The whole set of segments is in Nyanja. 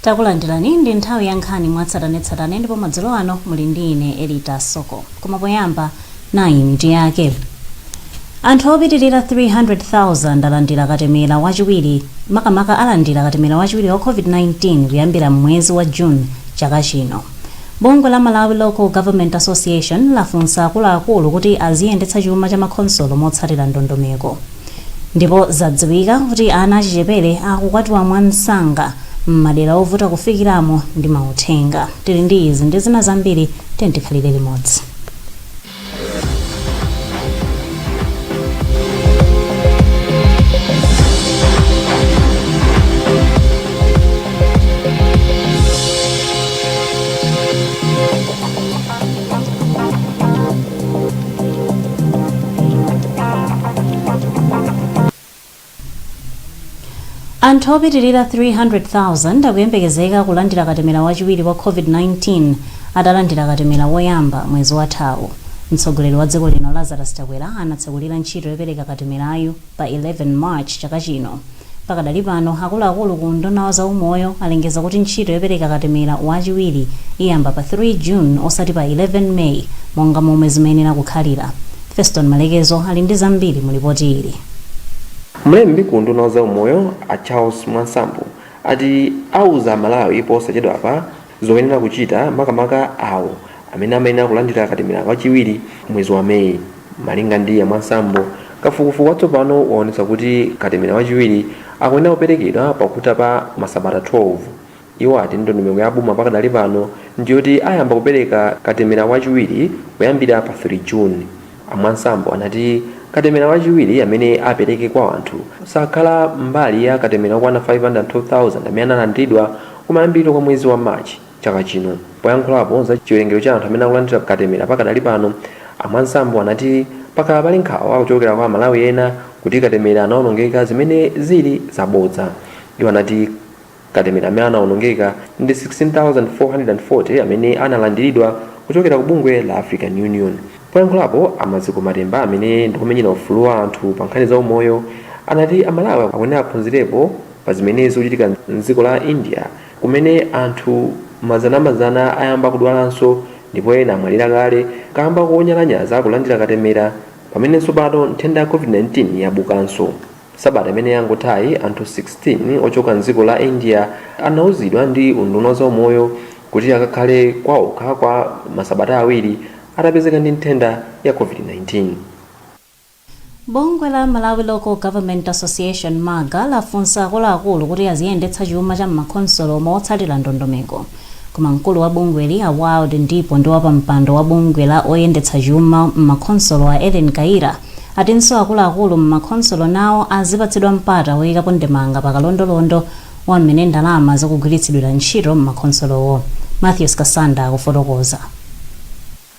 Takulandirani. Ndi nthawi ya nkhani mwatsatanetsatane ndipo madzulo ano muli ndi ine Elita Soko. Koma poyamba, nayi mitu yake. Anthu opitirira 300,000 alandira katemera wachiwiri, makamaka alandira katemera wachiwiri wa COVID-19 kuyambira mwezi wa June chaka chino. Bungwe la Malawi Local Government Association lafunsa akuluakulu kuti aziyendetsa chuma cha makhonsolo motsatira ndondomeko. Ndipo zadziwika kuti ana achichepere akukwatiwa mwamsanga m'madera ovuta kufikiramo ndi mauthenga. Tili ndi izi ndi zina zambiri, tikhalire limodzi. Anthu opitirira 300,000 akuyembekezeka kulandira katemera wachiwiri wa COVID-19 atalandira katemera woyamba mwezi wathawu. Mtsogoleri wa dziko lino Lazarus Chakwera anatsekulira ntchito yopereka katemerayu pa 11 March chaka chino. Pakadali pano, akuluakulu ku unduna wa zaumoyo alengeza kuti ntchito yopereka katemera wachiwiri iyamba pa 3 June osati pa 11 May monga momwe zimayenera kukhalira. Feston Malekezo ali ndi zambiri mu lipoti ili. Mlembi ku unduna wa zaumoyo a Charles Mwansambo ati auza Amalawi posachedwapa zoyenera kuchita, makamaka awo amene amayenera kulandira katemera wachiwiri mwezi wa Meyi. Malinga ndi a Mwansambo, kafukufuku watsopano waonetsa kuti katemera wachiwiri akuyenera kuperekedwa pakutha pa masabata 12. Iwo ati ndondomeko ya boma pakadali pano ndiyoti ayamba kupereka katemera wachiwiri kuyambira pa 3 June. A Mwansambo anati katemera wachiwiri amene apereke kwa anthu sakhala mbali ya katemera okwana 512,000 amene analandiridwa kumayambiriro kwa mwezi wa March chaka chino. Poyankhulapo za chiwerengero cha anthu amene akulandira katemera pakadali pano, a Mwansambo anati pakhala pali nkhawa kuchokera kwa Amalawi ena kuti katemera anaonongeka, zimene zili zabodza. Iwo anati katemera amene anaonongeka ndi 16,440 amene analandiridwa kuchokera ku bungwe la African Union. Poyankhulapo a Maziko Matemba, amene ndikumenyera ufulu wa anthu pa nkhani za umoyo, anati Amalawi akuyenera aphunzirepo pa zimene zikuchitika mdziko la India, kumene anthu mazanamazana ayamba kudwalanso ndipo ena amwalira kale kamba konyalanyaza kulandira katemera, pamenenso pano nthenda ya COVID-19 yabukanso. Sabata imene yangothayi, anthu 16 ochoka mdziko la India anauzidwa ndi unduna wa zaumoyo kuti akakhale kwaokha kwa masabata 2 atapezeka ndi nthenda ya COVID-19. Bungwe la Malawi Local Government Association, MALGA, lafunsa akuluakulu kuti aziyendetsa chuma cha m'makhonsolo motsatira ndondomeko. Koma mkulu wa bungweli a Wild Ndipo ndi wapampando wa bungwe la oyendetsa chuma m'makhonsolo a Ellen Kaira atinso akuluakulu m'makhonsolo nawo azipatsidwa mpata woyikapo ndemanga pakalondolondo wa mmene ndalama zikugwiritsidwira ntchito m'makhonsolowo. Matthews Kasanda akufotokoza.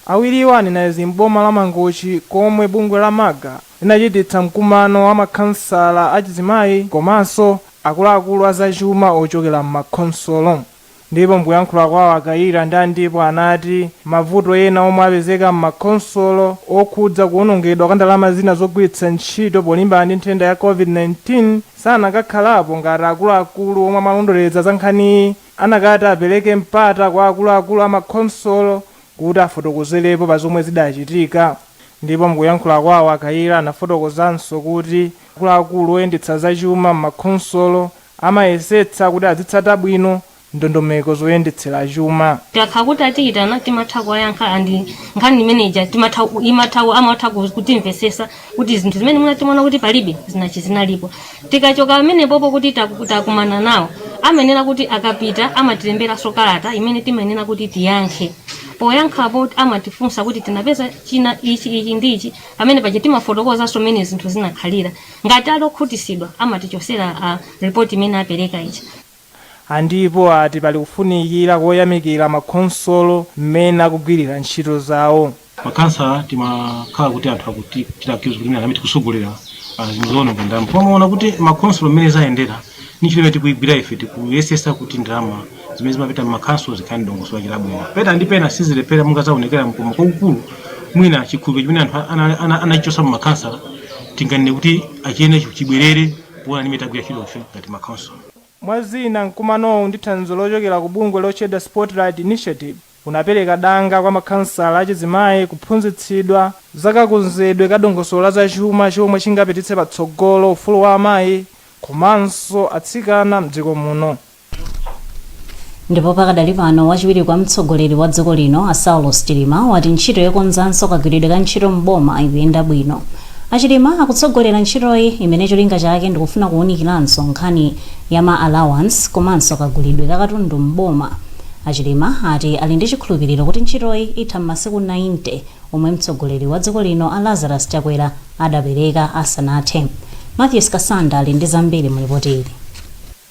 Awiriwa anena izi m'boma la Mangochi, komwe bungwe la MALGA linachititsa mkumano wa makhansala achizimayi komanso akuluakulu azachuma ochokera m'makhonsolo. Ndipo mkuyankhula kwawo, a Kaira ndi a Ndipo anati mavuto ena omwe apezeka m'makhonsolo okhudza kuwonongedwa kwa ndalama zina zogwiritsa ntchito polimbana ndi nthenda ya COVID-19 sanakakhalapo ngati akuluakulu omwe amalondoleza za nkhaniyi anakati apereke mpata kwa akuluakulu a makhonsolo kuti afotokozerepo pa zomwe zidachitika. Ndipo mkuyankhula kwawo, a Kaira anafotokozanso kuti akuluakulu oyendetsa zachuma m'makhonsolo amayesetsa kuti azitsata bwino ndondomeko zoyendetsera chuma. Takhala kuti atiyitana, timatha kuwayankha, and nkhani imeneja timatha imatha amatha kutimvesesa kuti zinthu zimene muna timaona kuti palibe zinachi zinalipo. Tikachoka pamenepopo kuti takumana nawo, amenena kuti akapita amatilemberanso kalata imene timayenera kuti tiyankhe. Poyankhapo amatifunsa kuti tinapeza china ichi, ichi ndi ichi. Pamene paja timafotokozanso mmene zinthu zinakhalira. Ngati ali okhutisidwa, amatichosera a report imene apereka ichi. A Ndipo ati pali kufunikira koyamikira makhonsolo mmene akugwirira ntchito zawo. Makhansala timakhala kuti anthu akutichita accuse kuti amene tikusogolera zinthu zoononga ndalama. Pomaona kuti makhonsolo mmene zayendera ni ntchito imene tikuyigwira ife, tikuyesesa kuti ndalama zimene zimapita mmakhansolo zikhale ndi dongosolo lake labwino. Pena ndi pena sizilephera monga zaonekera, koma kwakukulu mwina chikhulupiriro chimene anthu anachichosa mu makhansala, tinganene kuti achiyene chibwerere poona ndimene tagwira ntchito ife ngati makhansolo. Mwa zina, mkumanowu ndi thandizo lochokera ku bungwe lotchedwa Spotlight Initiative unapereka danga kwa makhansala achizimayi kuphunzitsidwa zakakonzedwe ka dongosolo la zachuma chomwe chingapititse patsogolo ufulu wa amayi komanso atsikana mdziko muno. Ndipo pakadali pano, wachiwiri kwa mtsogoleri wa dziko lino a Saulos Chilima wati ntchito yokonzanso kagwiridwe ka ntchito mboma ikuyenda bwino. Achilima akutsogolera ntchitoyi, imene cholinga chake ndikufuna kuwunikiranso nkhani ya ma allowance komanso kagulidwe ka katundu mboma. Achilima ati ali ndi chikhulupiriro kuti ntchitoyi itha m'masiku 90 omwe mtsogoleri wa dziko lino a Lazarus Chakwera adapereka asanathe. Matthews Kasanda ali ndi zambiri mu ripoti ili.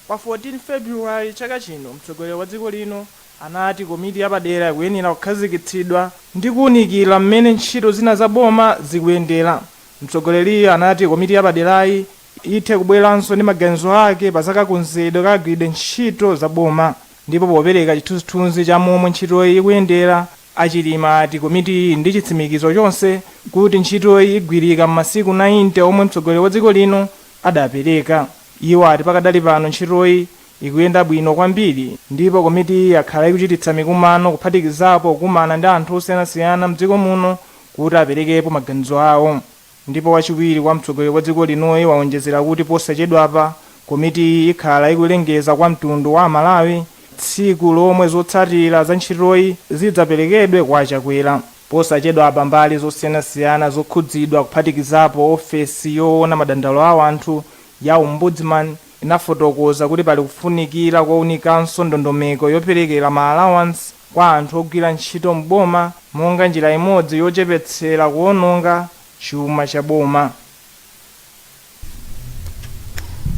Pa 14 February chaka chino, mtsogoleri wa dziko lino anati komiti yapadera ikuyenera kukhazikitsidwa ndi kuwunikira mmene ntchito zina za boma zikuyendera. Mtsogoleriyo anati komiti yapaderayi ithe kubweranso ndi maganizo ake pa zakakonzedwe kagwiridwe ntchito za boma. Ndipo popereka chithunzithunzi cha momwe ntchitoyi ikuyendera, Achilima ati komiti iyi ndi chitsimikizo chonse kuti ntchitoyi igwirika m'masiku 90 omwe mtsogoleri wa dziko lino adapereka. Iwo ati pakadali pano ntchitoyi ikuyenda bwino kwambiri, ndipo komiti iyi yakhala ikuchititsa mikumano, kuphatikizapo kukumana ndi anthu osiyanasiyana mdziko muno kuti aperekepo maganizo awo. Ndipo wachiwiri kwa mtsogoleri wa dziko linoyi waonjezera kuti posachedwapa komiti iyi ikhala ikulengeza kwa mtundu wa Amalawi tsiku lomwe zotsatira za ntchitoyi zidzaperekedwe kwa Chakwera. Posachedwapa mbali zosiyanasiyana zokhudzidwa, kuphatikizapo ofesi yoona madandaulo a anthu ya Ombudsman, inafotokoza kuti pali kufunikira kowunikanso ndondomeko yoperekera ma allowance kwa anthu ogwira ntchito mboma monga njira imodzi yochepetsera kuwononga chuma cha boma.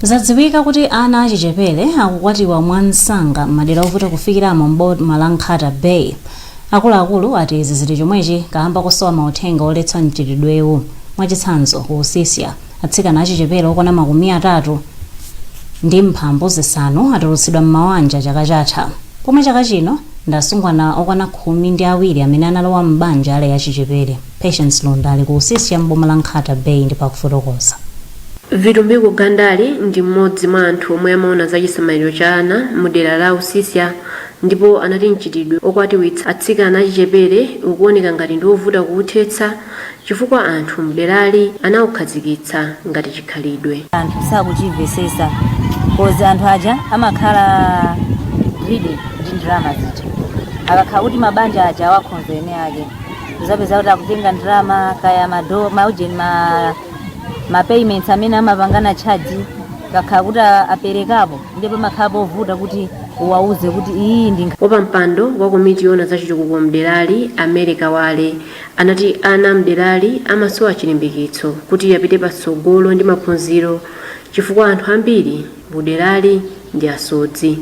Zadziwika kuti ana achichepere akukwatiwa mwansanga m'madera ovuta kufikiramo m'boma la Nkhata Bay. Akuluakulu ati izi zili chomwechi kamba kosowa mauthenga oletsa mchitidwewu. Mwachitsanzo, ku Usisya atsikana achichepere okwana 35 atulutsidwa m'mabanja chaka chatha, pomwe chaka chino ndi asungwana okwana 12 amene analowa m'banja ali achichepere. Patience Lunda ali ku Usisya m'boma la Nkhata Bay ndipo akufotokoza. Vitumbiko Gandali ndi mmodzi mwa anthu omwe amaona za chisamaliro cha ana mu dera la Usisya, ndipo anati mchitidwe okwatiwitsa atsikana achichepere ukuoneka ngati ndi wovuta kuwuthetsa chifukwa anthu mderali anawukhazikitsa ngati chikhalidwe. Anthu sakuchimvesesa 'cause anthu aja amakhala greedy ndi ndalama zija. Akakhala kuti mabanja aja awakhonza ene ake, uzapeza kuti akutenga ndalama kaya mado maujeni ma payments amene amapangana charge, kakhala kuti aperekapo, ndipo pamakhala povuta kuti uwauze kuti iyi ndi Wapampando wa komiti yoona za chitukuko mderali, America Wale, anati ana mderali amasowa chilimbikitso kuti apite patsogolo ndi maphunziro chifukwa anthu ambiri muderali ndi asodzi.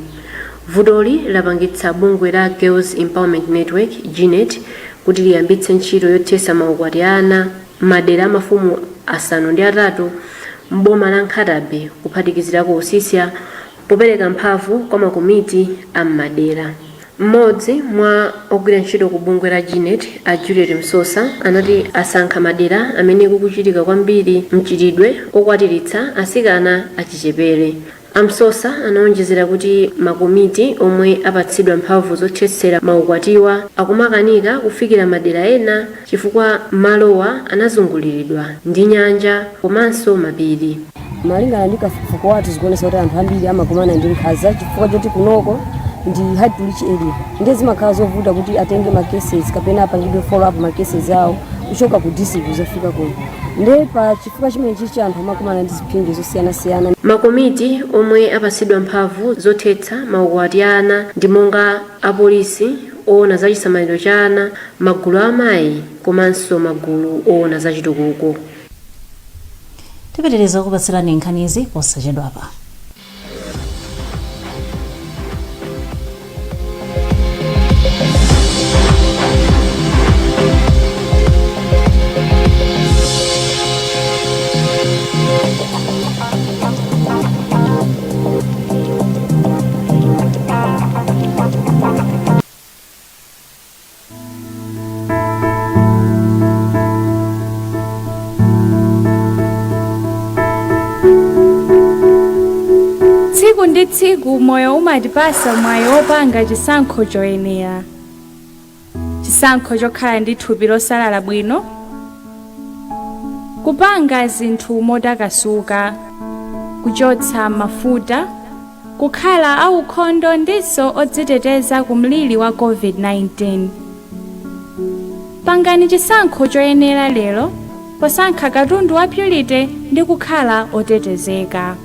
Vutoli lapangitsa bungwe la Girls Empowerment Network, GENET, kuti liyambitse ntchito yothetsa maukwati a ana m'madera a mafumu 8 m'boma la Nkhata Bay, kuphatikizirako Usisya, popereka mphamvu kwa makomiti a m'madera. Mmodzi mwa ogwira ntchito ku bungwe la GENET, a Juliet Msosa, anati asankha madera amene kukuchitika kwambiri mchitidwe okwatiritsa atsikana achichepere. Amsosa anaonjezera kuti makomiti omwe apatsidwa mphamvu zothetsera maukwatiwa akumakanika kufikira madera ena chifukwa malowa anazunguliridwa ndi nyanja komanso mapiri. Malingana ndi kafukufuku wathu, zikuonesa kuti anthu ambiri amakumana ndi nkhanza chifukwa choti kunoko ndi hard to reach area, ndiye zimakhala zovuta kuti atenge ma cases kapena apangidwe follow up ma cases awo kuchoka ku district kuzafika kuno. Ndiye pa chifukwa chimene chichi anthu amakumana ndi ziphinjo zosiyanasiyana. Makomiti omwe apatsidwa mphamvu zothetsa maukwati a ana ndi monga apolisi, oona za chisamaliro cha ana, magulu a amayi komanso magulu oona za chitukuko. Tipitiriza kupatsirani nkhanizi posachedwapa. Tsiku ndi tsiku moyo umatipasa mwayi wopanga chisankho choyenera, chisankho chokhala ndi thupi losalala bwino, kupanga zinthu motakasuka, kuchotsa mafuta, kukhala aukhondo ndiso odziteteza ku mliri wa COVID-19. Pangani chisankho choyenera lero posankha katundu wa Purity ndi kukhala otetezeka.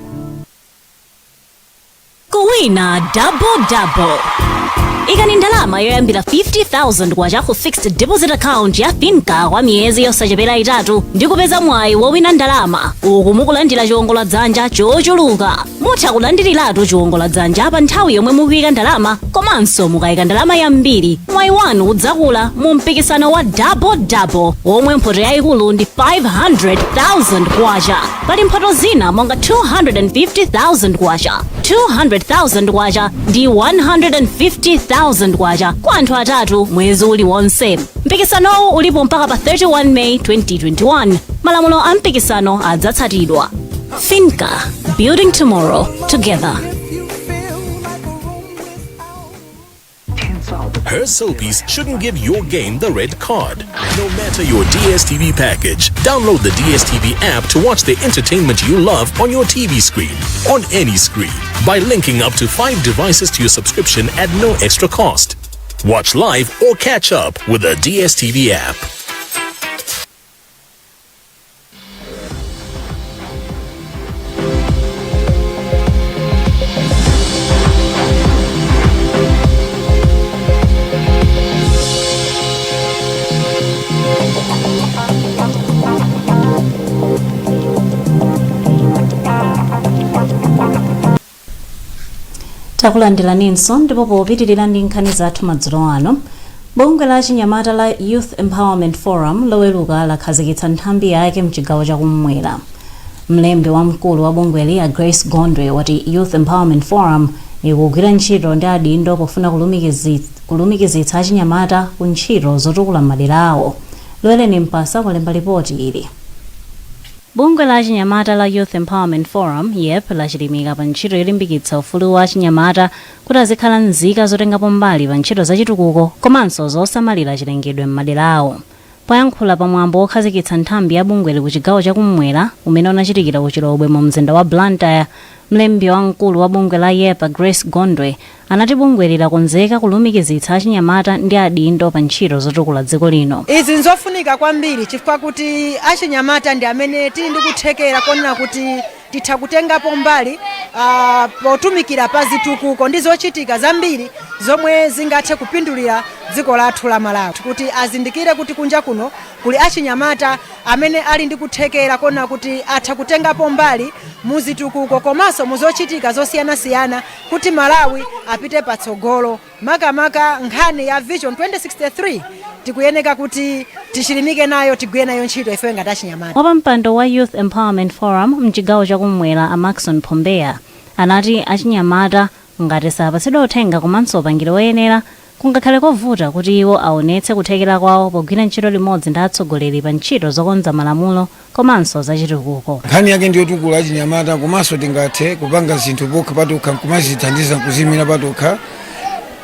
Kuwina double double. Ikani ndalama yoyambira 50,000 kwacha ku fixed deposit account ya FINCA kwa miyezi yosachepera 3 ndi kupeza mwayi wowina ndalama uku mukulandira chiwongoladzanja chochuluka. Mutha kulandiriratu chiwongoladzanja pa nthawi yomwe mukuyika ndalama, komanso mukayika ndalama yambiri mwayi wanu udzakula mu mpikisano wa double double womwe mphoto yayikulu ndi 500,000 kwacha. Pali mphoto zina monga 250,000 kwacha, 200,000 kwacha ndi 150,000 kwacha kwa anthu atatu mwezi uliwonse. Mpikisanowu ulipo mpaka pa 31 May 2021. Malamulo a mpikisano adzatsatidwa. FINCA, building tomorrow together. Her soapies shouldn't give your game the red card. No matter your DSTV package, download the DSTV app to watch the entertainment you love on your TV screen, on any screen, by linking up to 5 devices to your subscription at no extra cost. Watch live or catch up with the DSTV app. Takulandiraninso, ndipo popitirira ndi nkhani zathu madzulo ano, bungwe la chinyamata la Youth Empowerment Forum Loweruka lakhazikitsa nthambi yake mchigawo chakummwera. Mlembi wamkulu wa bungweli a Grace Gondwe wati Youth Empowerment Forum ikugwira ntchito ndi adindo pofuna kulumikizitsa achinyamata ku ntchito zotukula madera awo. Lowereni Mpasa walemba ripoti ili. Bungwe la achinyamata la Youth Empowerment Forum, YEP, lachilimika pa ntchito yolimbikitsa ufulu wa achinyamata kuti azikhala nzika zotengapo mbali pa ntchito zachitukuko komanso zosamalira chilengedwe m'madera awo. Poyankhula pamwambo wokhazikitsa nthambi ya bungweli ku chigawo chakummwera umene unachitikira ku Chilobwe mu mzinda wa Blantyre, mlembi wamkulu wa bungwe la YEP Grace Gondwe anati bungweli lakonzeka kulumikizitsa achinyamata ndi adindo pa ntchito zotukula dziko lino. Izi nzofunika kwambiri chifukwa kuti achinyamata ndi amene tili ndi kuthekera konena kuti titha kutengapo mbali potumikira pa zitukuko ndi zochitika zambiri zomwe zingathe kupindulira dziko lathu la Malawi, kuti azindikire kuti kunja kuno kuli achinyamata amene ali ndi kuthekera konena kuti atha kutengapo mbali muzitukuko komanso muzochitika zosiyanasiyana kuti Malawi apite patsogolo. Makamaka nkhani ya Vision 2063 tikuyeneka kuti tichilimike nayo, tigwire nayo ntchito ife ngati achinyamata. Wapampando wa Youth Empowerment Forum mchigawo chakummwera a Maxon Pombeya anati achinyamata ngati sapatsidwa uthenga komanso upangiri woyenera, kungakhale kovuta kuti iwo aonetse kuthekera kwawo pogwira ntchito limodzi ndi atsogoleri pa ntchito zokonza malamulo komanso zachitukuko. Nkhani yake ndiyotukula achinyamata, komanso tingathe kupanga zinthu pokha patokha nkumazithandiza, nkuzimira patokha.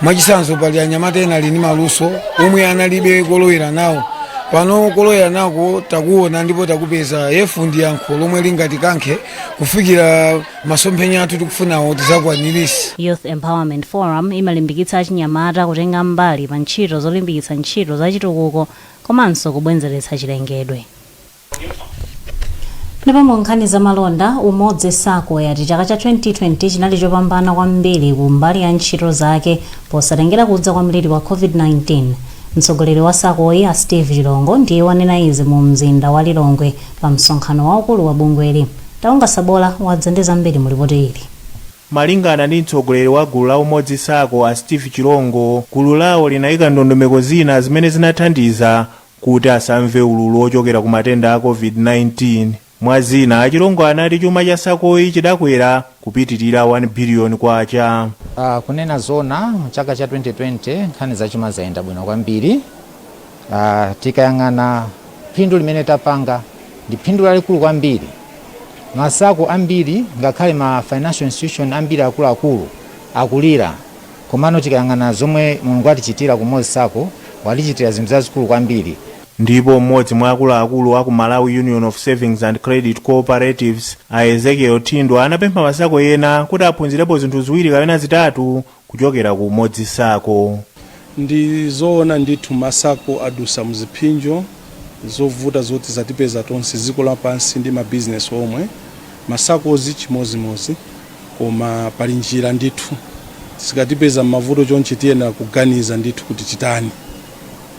Mwachitsanzo, pali anyamata ena ali ndi maluso omwe analibe kolowera nawo. Pano kolowera nako takuona ndipo takupeza. YEF ndi yankho lomwe lingatikankhe kufikira masomphenya athu tikufunawo tizakwaniritse. Youth Empowerment Forum imalimbikitsa achinyamata kutenga mbali pa ntchito zolimbikitsa ntchito zachitukuko komanso kubwenzeretsa chilengedwe. Ndipo mu nkhani za malonda, Umodzi SACCO yati chaka cha 2020 chinali chopambana kwambiri ku mbali ya ntchito zake posatengera kudza kwa mliri wa COVID-19. Mtsogoleri wa SACCOyi a Steve Chilongo ndiye wanena izi mu mzinda wa Lilongwe pa msonkhano waukulu wa bungweli. Taunga Sabola wadza ndi zambiri mu ripoti ili. Malingana ndi mtsogoleri wa gulu la Umodzi SACCO a Steve Chilongo, gulu lawo linayika ndondomeko zina zimene zinathandiza kuti asamve ululu ochokera ku matenda a COVID-19. Mwa zina, Achilongo anati chuma cha SACCOyi chidakwera kupitirira 1 biliyoni kwacha. Kunena zona, mchaka cha 2020 nkhani zachuma zayenda bwino kwambiri. Tikayang'ana phindu limene tapanga ndi phindu lalikulu kwambiri. Ma SACCO ambiri, ngakhale ma financial institution ambiri akuluakulu akulira, komano tikayang'ana zomwe Mulungu atichitira ku Umodzi SACCO, watichitira zinthu zazikulu kwambiri. Ndipo mmodzi mwa akuluakulu aku Malawi Union of Savings and Credit Cooperatives, a Ezekiel Thindo, anapempha ma SACCO ena kuti aphunzirepo zinthu ziwiri kapena zitatu kuchokera ku Umodzi SACCO. Ndi zoona ndithu, ma SACCO adusa muziphinjo zovuta zoti zatipeza tonse dziko lapansi ndi mabizinesi omwe, ma SACCOs chimozimozi, koma pali njira ndithu. Zikatipeza m'mavuto chonchi, tiyenera kuganiza ndithu kuti titani,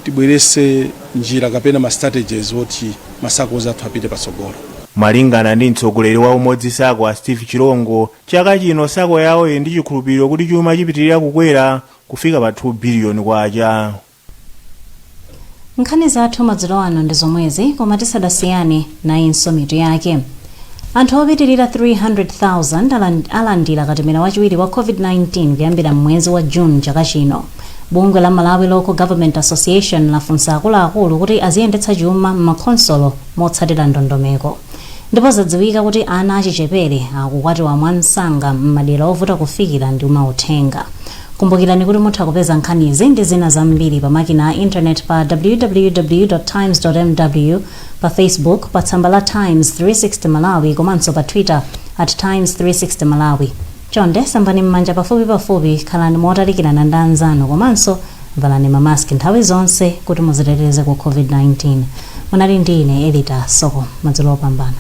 tibwerese njira kapena ma strategies oti ma SACCOs athu apite patsogolo. Malingana ndi mtsogoleri wa Umodzi SACCO, a Steve Chilongo, chaka chino SACCO yawo ili ndi chikhulupiriro kuti chuma chipitirira kukwera kufika pa 2 biliyoni kwacha. Nkhani zathu madzulo ano ndi zomwezi, koma tisadasiyane, nayinso mitu yake. Anthu opitirira 300,000 alandira katemera wachiwiri wa COVID-19 kuyambira mwezi wa June chaka chino. Bungwe la Malawi Local Government Association lafunsa akuluakulu kuti aziyendetsa chuma m'makhonsolo motsatira ndondomeko. Ndipo zadziwika kuti ana achichepere akukwatiwa mwamsanga m'madera ovuta kufikira ndi mauthenga. Kumbukirani kuti mutha kupeza nkhanizi ndi zina zambiri pa makina a internet pa www.times.mw, pa Facebook pa tsamba la Times 360 Malawi, komanso pa Twitter @Times360 Malawi. Chonde sambani m'manja pafupi pafupi, khalani motalikirana ndi anzanu, komanso valani mamaski nthawi zonse kuti muziteteze ku COVID-19. Munali ndi ine, Elita Soko. Madzulo opambana.